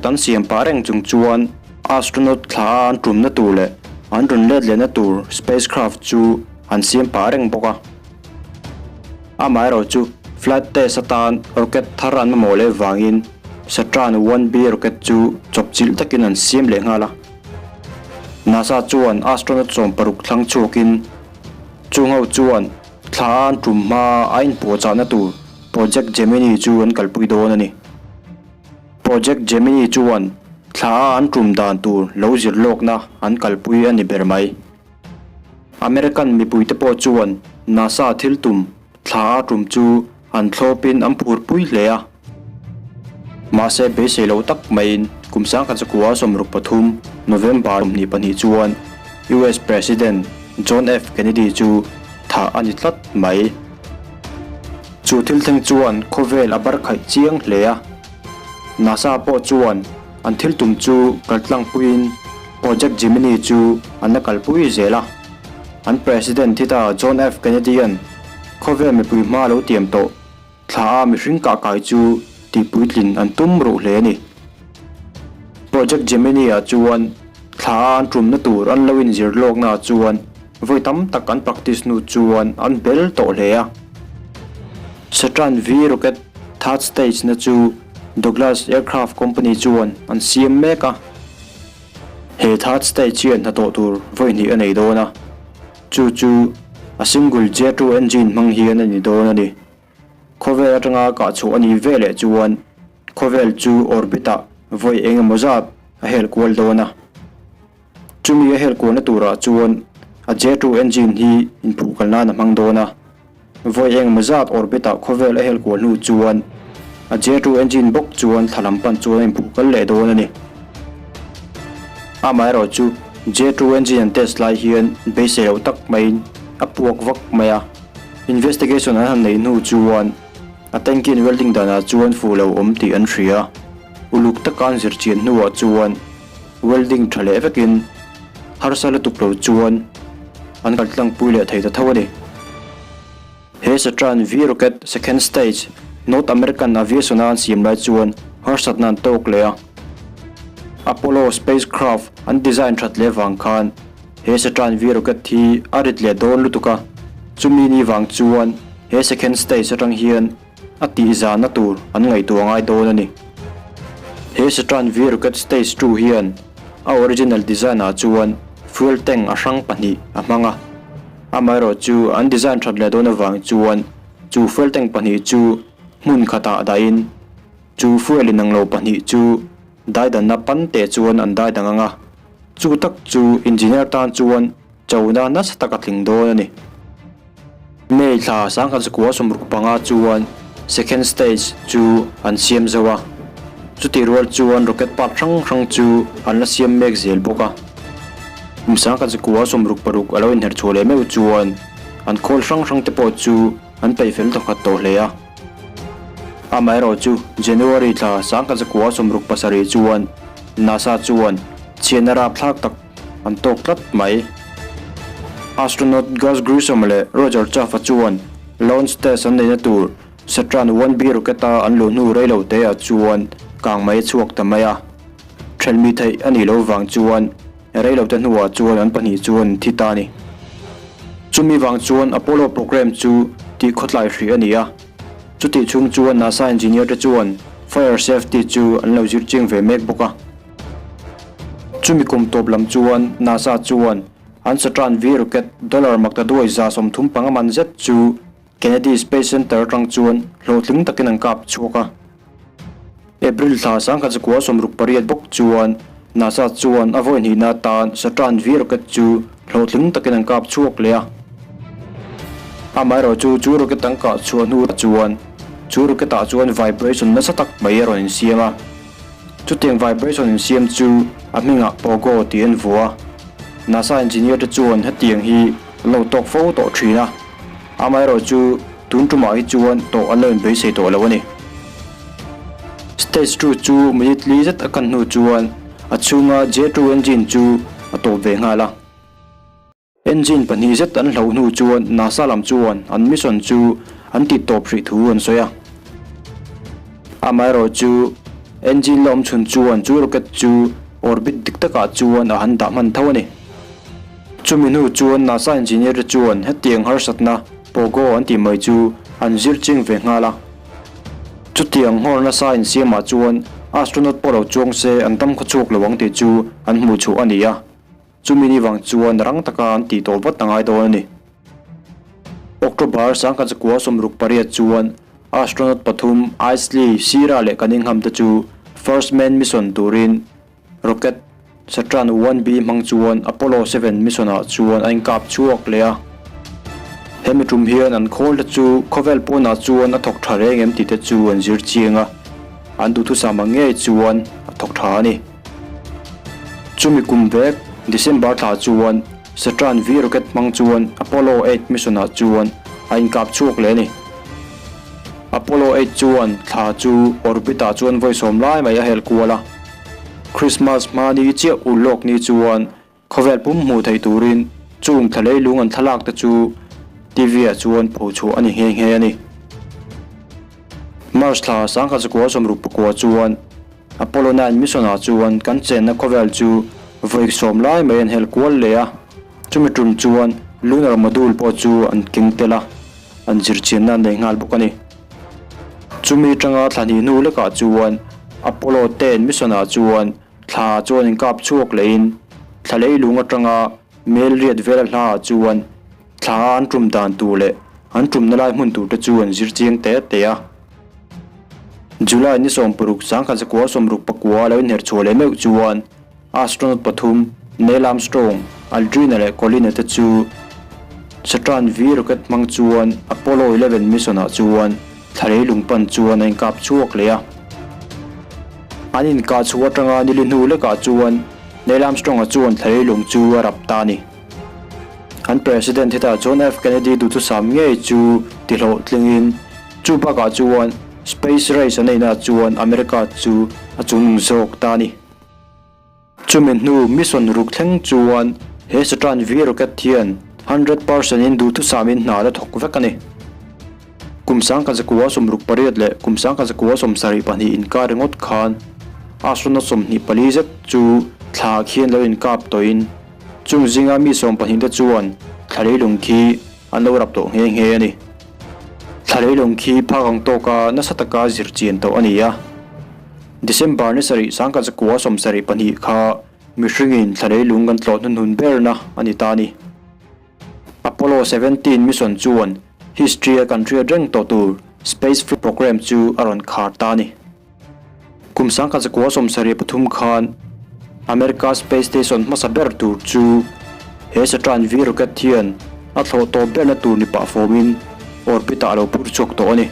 Rocket an siam pah reng chung chuan astronaut thla a an tumna tur leh an rawn let lehna tur spacecraft chu an siam pah reng bawk a. Amaherawhchu flight test atan rocket thar an mamawh leh vangin Saturn 1B rocket chu chawpchilh takin an siam leh nghal a. NASA chuan astronaut 16 thlang chhuakin chung ho chuan thla a an tum hma a inpuahchahna tur Project Gemini chu an kalpui dawn a ni. Project Gemini chuan thla a an tum dan tur lo zir lawkna an kalpui a ni ber mai. American mipuite pawh chuan NASA thil tum thla a tum chu an thlawpin an phurpui hle a. Mahse beisei lo tak maiin kum 1963 November 22 chuan US President John F Kennedy chu thah a ni tlat mai. Chu thil thleng chuan khawvel a bar khaih chiang hle a. NASA pawh chuan an thil tum chu kaltlangpuiin Project Gemini chu an la kalpui zel a. An President thi ta John F Kennedy-a'n khawvel mipui hma lo tiam tawh thla a mihring kah kai chu tihpuitlin an tum ruh hle a ni. Project Gemini-ah chuan thla a an tumna tur an lo inzir lawknaah chuan vawi tam tak an practice hnu chuan an bel tawh hle a. Saturn V rocket third stage na chu Douglas Aircraft Company chuan an siam mek a. He third stage hian hnathawh tur vawi hnih a nei dawn a, chu chu a single J2 engine hmang hian a ni dawn a ni. Khawvel atanga kah chhuah a nih veleh chuan khawvel chu orbit-ah vawi eng emaw zat a hel kual dawn a. Chumi a hel kualna turah chuan a J2 engine hi inphuh kal nan a hmang dawn a. Vawi eng emaw zat orbit-ah khawvel a hel kual hnu chuan a J2 engine bawk chuan thla lam pan chuan a inphuh kal leh dawn a ni. Amaherawhchu J2 engine an test lai hian beisei loh tak maiin a puak vak mai a. Investigation an han neih hnu chuan a tanky an welding danah chuan fuh lo awm tih an hria. Uluk taka an zir chian hnuah chuan welding tha leh vekin harsa lutuk lo chuan an kal tlangpui leh thei ta tho a ni. He Saturn V rocket second stage North American aviation a an siam lai chuan harsatna an tawk leh a. Apollo spacecraft an design that leh vang khan He Saturn V rocket hi a rit leh dawn lutuk a, chumi ni vang chuan he second stage atang hian a tih zahna tur an ngaihtuah ngai dawn a ni. He Saturn V rocket stage 2 hian a original design ah chuan fuel tank a hrang pahnih a hmang a, amaherawh chu an design that leh dawn avang chuan chu fuel tank pahnih chu hmun khatah dahin chu fuel inang lo pahnih chu daidanna pan teh chuan an daidang ang a. Chu tak chu engineer tan chuan chona nasa tak a tling dawn a ni. May thla 1965 chuan second stage chu an siam zo a, chutih rual chuan rocket part hrang hrang chu an la siam mek zel bawk a. Kum 1966 a lo inher chhuah leh meuh chuan an khawl hrang hrang te pawh chu an peih fel thawkhat tawh hle a. Amaherawhchu January thla 1967 chuan NASA chuan chhiatna rapthlak tak an tawk tlat mai. Astronaut Gus Grissom leh Roger Chaffee chuan launch test an neihna tur Saturn 1B rocket-a an luh hnu rei lo teah chuan kang mai a chhuak ta mai a. Ṭhelmi theih a nih loh vang chuan rei lo te hnuah chuan an pahnih chuan an thi ta a ni. Chumi vang chuan Apollo program chu tih khawtlai hrih a ni a. Chutih chhung chuan NASA engineer te chuan fire safety chu an lo zir chiang ve mek bawk a. Chumi kum tawp lam chuan NASA chuan an Saturn V rocket dollar maktaduai 35 man zet chu Kennedy Space Center atang chuan hlawhtling takin an kap chhuak a. April thla 1968 bawk chuan NASA chuan a vawi hnihna atan Saturn V rocket chu hlawhtling takin an kap chhuak leh a. Amaherawhchu chu rocket an kah chhuah hnu chuan chu rocket ah chuan vibration nasa tak mai a rawn insiam a. Chutiang vibration insiam chu a hmingah Pogo tih an vuah a. NASA engineer te chuan hetiang hi an lo tawk fo tawh thin a. Amaherawhchu tun tumah hi chuan tawh an lo inbeisei tawh lo a ni. Stage 2 chu minute li zet a kan hnu chuan a chhunga J2 engine chu a tawp ve nghal a. Engine pahnih zet an hloh hnu chuan NASA lam chuan an mission chu an ti tawp hrih thu an sawi a. Amaherawhchu. Engine la awm chhun chuan chu rocket chu orbit dik takah chuan a han dah hman tho a ni. Chumi hnu chuan NASA engineer te chuan hetiang harsatna Pogo an tih mai chu an zir ching ve nghal a. Chutiang nghawr nasa insiamah chuan astronaut pawh lo chuang se an dam khawchhuak lo ang tih chu an hmuh chhuah a ni a. Chumi ni vang chuan rang taka an tih tawh vat a ngai dawn a ni. October sangkhat zakua 68 chuan astronaut pathum Eisley, Sierra leh Cunningham te chu First Man mission turin Rocket Saturn 1B hmang chuan Apollo 7 mission-ah chuan a inkap chhuak leh a. Hemi tum hian an khawl te chu khawvel pawnah chuan a thawk tha reng em tih te chu an zir chiang a, an duhthusam ang ngei chuan a thawk tha a ni. Chumi kum vek December thla chuan Saturn V rocket hmang chuan Apollo 8 mission-ah chuan a inkap chhuak leh a ni. Apollo 8 chuan thla chu orbit-ah chuan vawi sawm lai mai a helh kual a. Christmas hma ni chiah ul lawk ni chuan khawvel pum hmuh theih turin chung thla leilung an thlalak te chu TV-ah chuan pho chhuah a ni nghe nghe a ni. March thla 1969 chuan Apollo 9 mission-ah chuan kan chenna khawvel chu vawi sawm lai mai an helh kual leh a, chumi tum chuan lunar module pawh chu an keng tel a, an zirchianna an nei nghal bawk a ni. Chumi atanga thla hnih hnu lekah chuan Apollo 10 mission-ah chuan thla chuan inkap chhuak lehin thla leilung atanga mel riat vela hlaah chuan thla a an tum dan tur leh an tumna lai hmun tur te chu an zir chiang te te a. July ni 60 1969 a lo inher chhuah leh meuh chuan Astronaut pathum Neil Armstrong, Aldrin-a leh Collin-a te chu Saturn V rocket hmang chuan Apollo 11 mission-ah chuan thla leilung pan chuan a inkap chhuak leh a. An inkah chhuah atanga nili hnu lekah chuan Neil Armstrong-a chuan thla leilung chu a rap ta a ni. An President hetah John F. Kennedy duhthusam ngei chu tihlawhtlingin chu bakah chuan Space Race a neihna chuan America chu a chungnung zawk ta a ni. Chumi hnu mission ruk thleng chuan he Saturn V rocket hian 100% in duhthusamin hna la thawk vek a ni. Kum 1968 leh kum 1972 inkar ringawt khan astronaut 24 zet chu thla khian lo inkap tawhin chung zinga mi 12 te chuan thla leilung khi an lo rap tawh nghe nghe a ni. Thla leilung khi phak ang tawka nasa taka zirchian tawh a ni a. December ni sarih 1972 kha mihringin thla leilung kan tlawh hnuhnun berna a ni ta a ni. Apollo 17 mission chuan history a kan hriat reng tawh tur space flight program chu a rawn khar ta a ni. Kum 1973 khan America Space Station hmasa ber tur chu he Saturn V rocket hian a thlawh tawp berna tur ni pah fawmin orbit ah a lo phur chhuak tawh a ni.